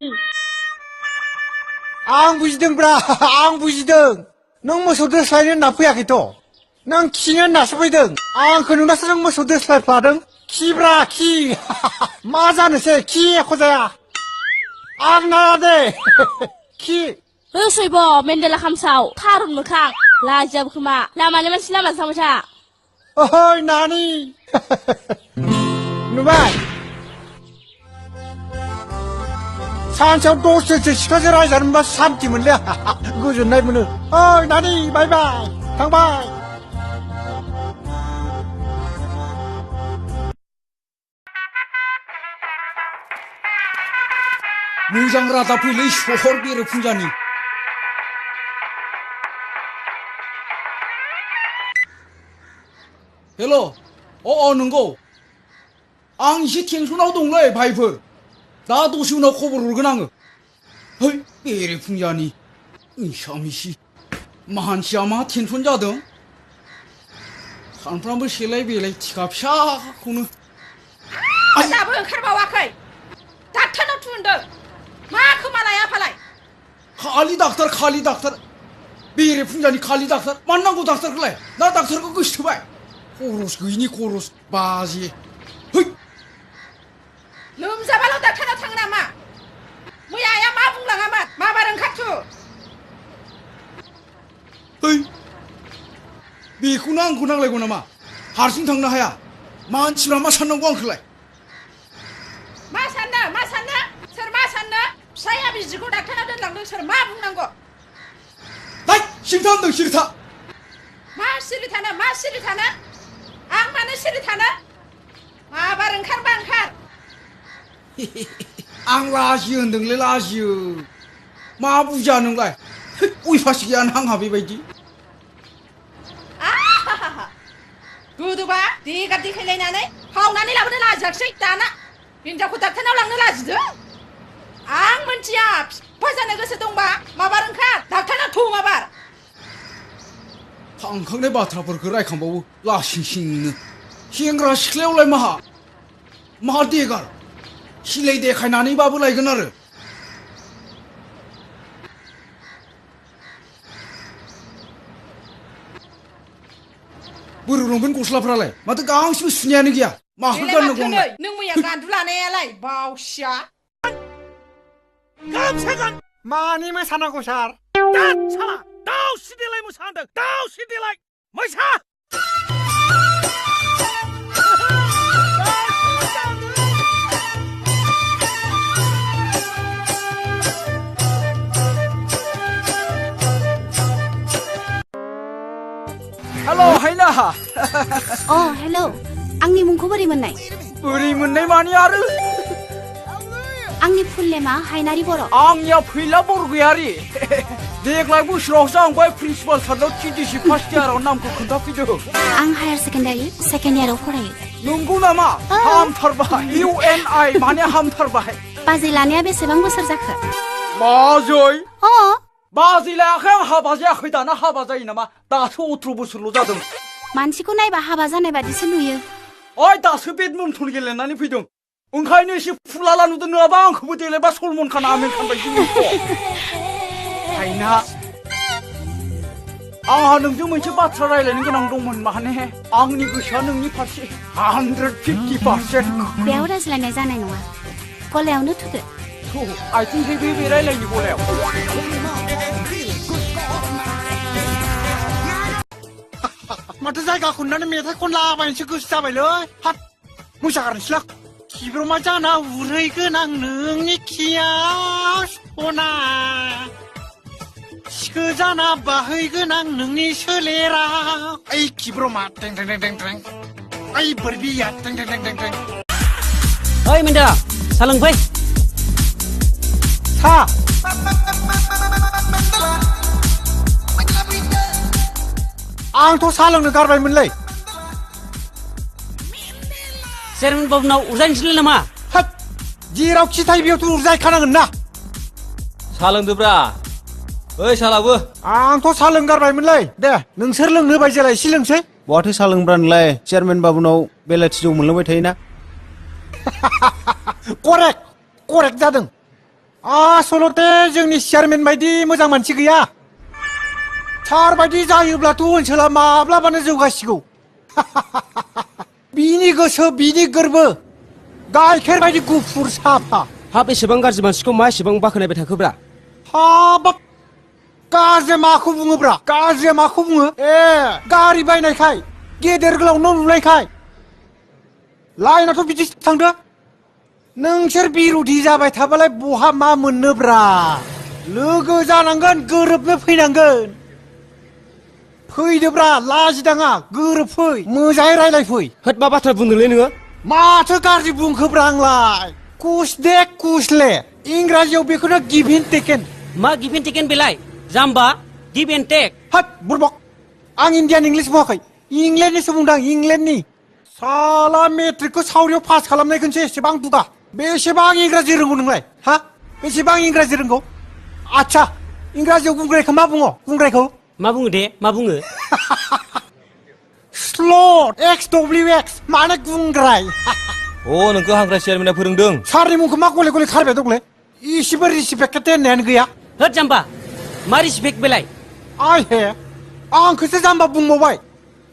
आं बुजिदोंब्रा आं बुजिदों नों मोसौ दोस्लायनो होनना फैयाखैथ' नों खिनो होननासो फैदों आंखौ नुनासो नों मोसौ दोस्लायफ्लादों खिब्रा खि मा जानोसै खि एख' जाया आं नाया दे खि होसैब' मेन्देला खामसाव थारुन मोखां लाजियाबो खोमा लामानि मानसि लामा थांबाय था ओहै नानि नुबाय सानसेयाव दसजनसो सिख्लाजों रायजानो मोनबा सान्थि मोनले गोजोननाय मोनो ओइ नानि बाय बाय थांबाय मोजां रादाब फैलै सहर बेरे फुंजानि हेल' नंगौ आं एसे टेनसनाव दंलै भाइफोर दा दसे उनाव खबर हरगोन आङो है बेरे फुंजानि मिसा मिसि मानसिया मा टेनसन जादों सानफ्रामबो सेलाय बेलाय टिका फिसाखौनो दाबो ओंखारबावाखै डाक्टारनाव थुनदों मा खोमालाय आफालाय खालि डाक्टार बेरे फुंजानि खालि डाक्टार मानो नांगौ डाक्टारखौलाय दा डाक्टारखौ गोसोथोबाय खरस गैयिनि खरस बाजे है लोमजाबाल' डाक्टारनाव थाङो नामा मैया आइया मा बुंलाङामोन माबार ओंखारथु है बेखौनो आंखौ नांलायगौ नामा हारसिं थांनो हाया मानसिफ्रा मा साननांगौ आंखौलाय मा साननो सोर मा साननो फिसाया बिजिखौ डाक्टारनाव दोनलांदों सोर मा बुंनांगौ सिरिथा होनदों सिरिथा मा सिरि थानो आं मानो सिरि थानो माबार ओंखारबा ओंखार आं लाजियो होनदोंलै लाजियो मा बुजिया नोंलाय उइफास गैया आंहा बेबायदि गोदोबा देगा देखायलायनानै हावनानै लाबोनो लाजियाखिसै दाना हिनजावखौ डाक्टारनाव लांनो लाजिदों आं मोनथिया बिफा जानो गोसो दंबा माबार ओंखार डाक्टारनाव थु माबार थांखांनाय बाथ्राफोरखौ रायखांबावो लासिंसिंनो सेंग्रा सिख्लायावलाय माहा देगार सिलाय देखायनानैबाबो लायगोन आरो बोरो लंपेन्ट गस्लाफ्रालाय माथो गांसेबो सुनायानो गैया माखौ गाननांगौ नों मैया गान्दु लानायालाय बावसिया गामसा गान मानि मोसानांगौ सार साला दाउ सिदेलाय मोसा होनदों दाउ सिदेलाय मैसा हेल' हायना हेल' आंनि मुंखौ बोरै मोननाय मानि आरो आंनि फुल नेमा हायनारि बर' आंनिया फैला बरगयारि देग्लाय बोसोरावसो आं बै प्रिन्सिपाल सारनाव टिडिसि फार्स्ट इयाराव नामखौ खोन्थाफैदों आं हायार सेकेन्डारि सेकेन्ड इयाराव फरायो नंगौ नामा हामथारबाय UNI माने हामथारबाय बाजै लानाया बेसेबां बोसोर जाखो बाजै बाजै लायाखै आं हाबा जायाखै दाना हाबा जायो नामा दासो 18 बोसोरल' जादों मानसिखौ नायबा हाबा जानाय बादिसो नुयो दासो बेडमिन्टन गेलेनानै फैदों ओंखायनो एसे फुलाला नुदों नङाबा आंखौबो देलायबा सलमन खान आमिर खान बायदि हायना आंहा नोंजों मोनसे बाथ्रा रायलायनो गोनां दंमोन माने आंनि गोसोआ नोंनि फारसे 150% बेयाव रायज्लायनाय जानाय नङा गलायावनो थुदो आथिं बे रायलायनि गलायाव माथो जायगाखौ नुनानै मेथाइ खनलाबायनोसो गोसो जाबायलै हाब मोसागारनोसैलां खिब्रमा जाना उरैगोन आं नोंनि खियाव सना सिखो जाना बाहैगोन आं नोंनि सोलेराव ओइ खिब्रमा टें टें टें टें टें ओइ बोरबिया टें टें टें टें टें ओइ मेन्देला सा लोंफै सा आंथ' सा लोंनो गारबायमोनलै चेयारमेन बाबुनाव उरजायनोसैलै नामा हाब जेराव खि थायो बेयावथ' उरजायखानांगोन ना सा लोंदोब्रा ओइ सालाबो आंथ' सा लोंगारबायमोनलै दे नोंसोर लोंनो होबाय जेला एसे लोंसै बहाथो सा लोंब्रा नोंलाय चेयारमेन बाबुनाव बेलाथि जौ मोनलोंबाय थायोना करेक्ट जादों आसलते जोंनि चेयारमेन बायदि मोजां मानसि गैया सार बायदि जायोब्लाथ' ओनसोला माब्लाबानो जौगासिगौ बिनि गोसो बिनि गोरबो गाइखेर बायदि गुफुर साफा हाब एसेबां गाज्रि मानसिखौ मा एसेबां बाखनायबाय थाखोब्रा हाबाब गाज्रि माखौ बुङोब्रा गाज्रिया माखौ बुङो गारि बायनायखाय गेदेर गोलाव न' लुनायखाय लाइनाथ' बिदि थांदो नोंसोर बिर'धि जाबाय थाबालाय बहा मा मोननोब्रा लोगो जानांगोन गोरोबनो फैनांगोन फैदोब्रा लाजिदाङा गोरोबफै मोजाङै रायलायफै होद मा बाथ्रा बुंदोंलै नोङो माथो गाज्रि बुंखोब्रा आंलाय कुसदे कुसले इंराजियाव बेखौनो गिभ एन्ड टेकेन मा गिभ एन्ड टेकेन बेलाय जाम्बा गिभ एन्ड टेक हाट बुरबक आं इन्डियान इंलिस बुङाखै इंलेन्डनिसो बुंदां इंलेन्डनि साला मेट्रिकखौ सावरियाव पास खालामनायखौसो एसेबां दुगा बेसेबां इंराजि रोंगौ नोंलाय हा बेसेबां इंराजि रोंगौ आच्छा इंराजियाव गुंग्रायखौ मा बुङो गुंग्रायखौ मा बुङो दे मा बुङो स्लट XWX माने गुंग्राय नोंखौ हाग्रा चेयारमेना फोरोंदों सारनि मुंखौ मा गले गले खारबाय दंलै इसेबो रिसपेक्ट होननायानो गैया होद जाम्बा मा रिसपेक्ट बेलाय आइ हे आंखौसो जाम्बा बुंबावबाय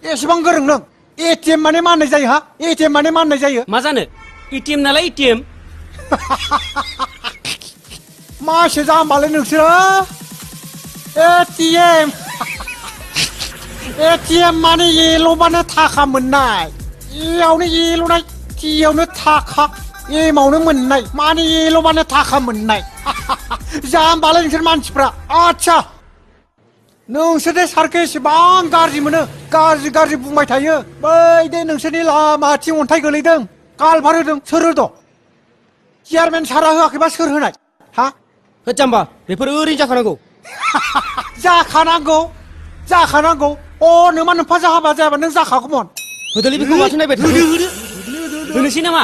एसेबां गोरों नों एटिएम माने मा होननाय जायो हा एटिएम माने मा होननाय जायो मा जानो एटिएम नालाय एटिएम मासो जाम्बालै नोंसोरो एटिएम एटिएम माने येल'बानो थाखा मोननाय एयावनो येल'नाय टियावनो थाखा एमावनो मोननाय माने येल'बानो थाखा मोननाय जाम्बालै नोंसोर मानसिफ्रा आच्छा नोंसोरदे सारखौ एसेबां गाज्रि मोनो गाज्रि गाज्रि बुंबाय थायो बै दे नोंसोरनि लामाथिं अन्थाइ गोलैदों कालभार होदों सोर होदों चेयारमेन सारा होआखैबा सोर होनाय हा होद जाम्बा बेफोर ओरैनो जाखानांगौ जाखानांगौ जाखानांगौ नोमा नोमफा हाबा जायाबा नों जाखागौमोन होदोलै बेखौ माथो नायबाय थादों होनोसै नामा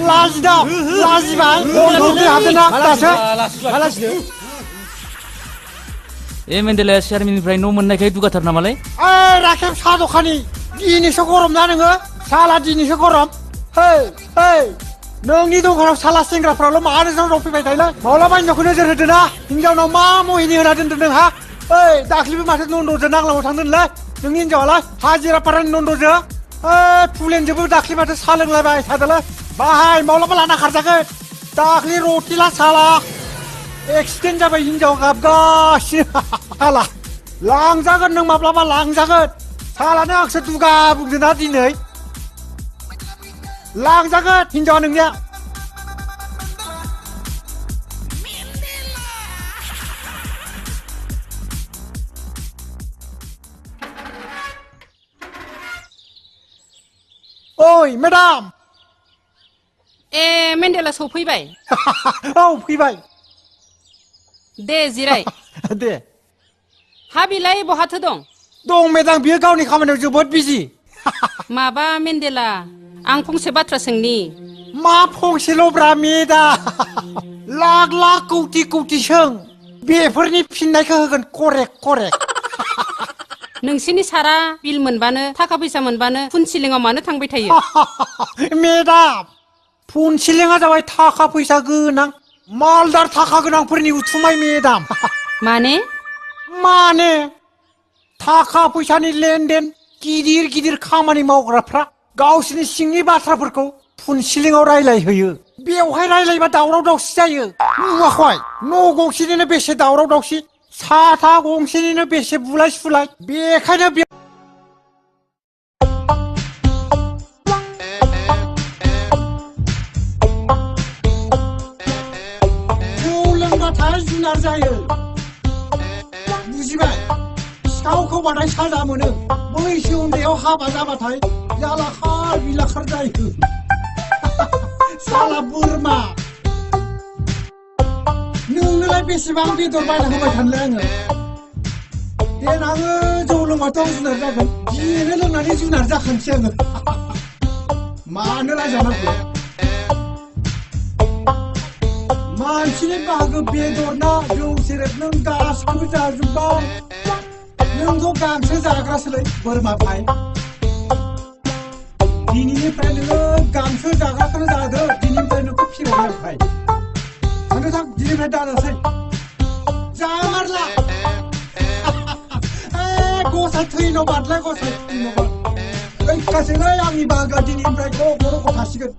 लाजिदा लाजिबाय होनो हादोंना दासो लाजिनो मेन्डेलाया चेयारमेननिफ्राय न' मोननायखाय दुगाथार नामालाय राखेब साहा दखानि दिनैसो गरम ना नोङो साला दिनैसो गरम है नोंनि दखानाव साला सेंग्राफ्राल' मानो जोंनाव फैबाय थायोलै माब्लाबा हिनजावखौ नोजोर होदो ना हिनजावनाव मा महिनी होना दोनदों नों हा दाख्लिबो माथो नन्द'जों नांलामाव थांदोंलै नोंनि हिनजावालाय हाजिरा पारानि नन्द'जों फुलेनजोंबो दाख्लि माथो साहा लोंलायबाय थादोलै बाहाय माब्लाबा लाना खारजागोन दाख्लि रटिला साला एक्सिडेन्ट जाबाय हिनजाव गाबगासिनो साला लांजागोन नों माब्लाबा लांजागोन सालानो आंसो दुगा बुंदों ना दिनै लांजागोन हिनजावा नोंनिया ओइ मेडाम मेन्डेला सफैबाय औ फैबाय दे जिराय दे हा बिलाय बहाथो दं मेडाम बियो गावनि खामानियाव जोबोद बिजि माबा मेन्डेला आं फंसे बाथ्रा सोंनि मा फंसेल'ब्रा मेडाम लाख लाख कौटि कौटि सों बेफोरनि फिननायखौ होगोन करेक्ट नोंसिनि सारा बिल मोनबानो थाखा फैसा मोनबानो फुनसिलिङाव मानो थांबाय थायो मेडाम फुनसिलिङा जाबाय थाखा फैसा गोनां मालदार थाखा गोनांफोरनि उथुमाय मेडाम माने थाखा फैसानि लेनदेन गिदिर गिदिर खामानि मावग्राफ्रा गावसिनि सिंनि बाथ्राफोरखौ फुनसिलिङाव रायलायहोयो बेवहाय रायलायबा दावराव दावसि जायो नुवाखै न' गंसेनिनो बेसे दावराव दावसि साथा गंसेनिनो बेसे बुलाय सुलाय बेखायनो जौ लोंबाथाय जुनार जायो बुजिबाय सिखावखौ बाथाय साजा मोनो बैसो उन्दैयाव हाबा जाबाथाय जालाखार बिलाखार जायो साला बोरमा नोंनोलाय बेसेबां बेदर बायना होबाय थानोलाय आङो देनाङो जौ लोंबाथ' आं जुनार जागोन बिनो लोंनानै जुनार जाखानोसै आङो मानो लाजानांगौ मानसिनि बाहागो बेदर ना जौ सेरेब नों गासिखौबो जाजोब्बाय नोंथ' गांसो जाग्रासोलै बोरमा भाइ दिनैनिफ्राय नोङो गांसो जाग्राखौनो जादो दिनैनिफ्राय नोंखौ फिरायनाय भाइ थांदो थां दिनिफ्राय दानोसै जामारला गसाइ थैनाव बादलाय गसाइ थैनाव बाद ओइ गासैलाय आंनि बाहागोआ दिनैनिफ्राय ग' ग' थासिगोन